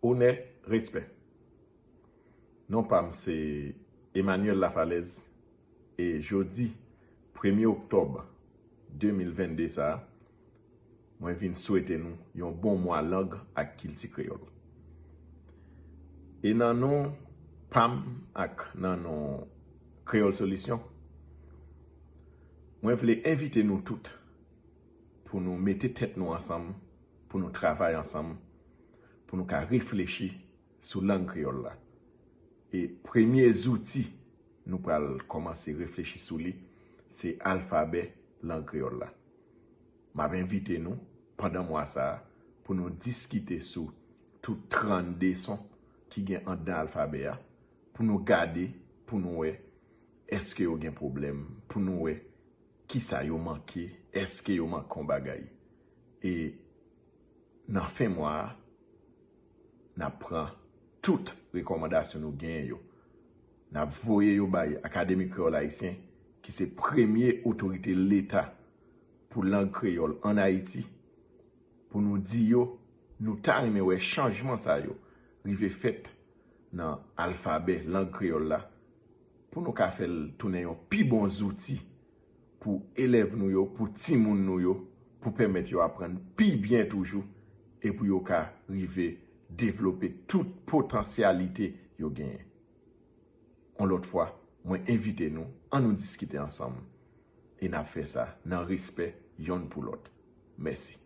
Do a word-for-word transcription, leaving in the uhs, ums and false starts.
Onè, respè. Non pa m se Emmanuel Lafalaise e jodi premye oktòb de mil vennde sa a, mwen vin swete nou yon bon mwa lang ak kilti kreyòl. E nan non pa m ak nan non Kreyòl Solisyon, mwen vle envite nou tout pou nou mete tèt nou ansanm, pou nou travay ansanm, pou nou ka reflechi sou lang kreyòl la. E premye zouti nou pral kòmanse reflechi sou li, se alfabè lang kreyòl la. M ap envite nou, pandan mwa sa a, pou nou diskite sou tout trannde son ki gen anndan alfabè a, pou nou gade, pou nou wè èske yo gen pwoblèm, pou nou wè kisa yo manke, èske yo manke yon bagay. E nan fen mwa a, n ap pran tout rekòmandasyon nou genyen yo. N ap voye yo bay Akademi Kreyòl Ayisyen, ki se premye otorite Leta pou lang kreyòl ann Ayiti, pou nou di yo, nou ta renmen wè chanjman sa yo rive fèt nan alfabè lang kreyòl la, pou nou ka fè l tounen yon pi bon zouti pou elèv nou yo, pou timoun nou yo, pou pèmèt yo aprann pi byen toujou, e pou yo ka rive devlope tout potansyalite yo genyen. Yon lòt fwa, mwen envite nou, ann nou diskite ansanm, e n ap fè sa nan respè yonn pou lòt. Mèsi.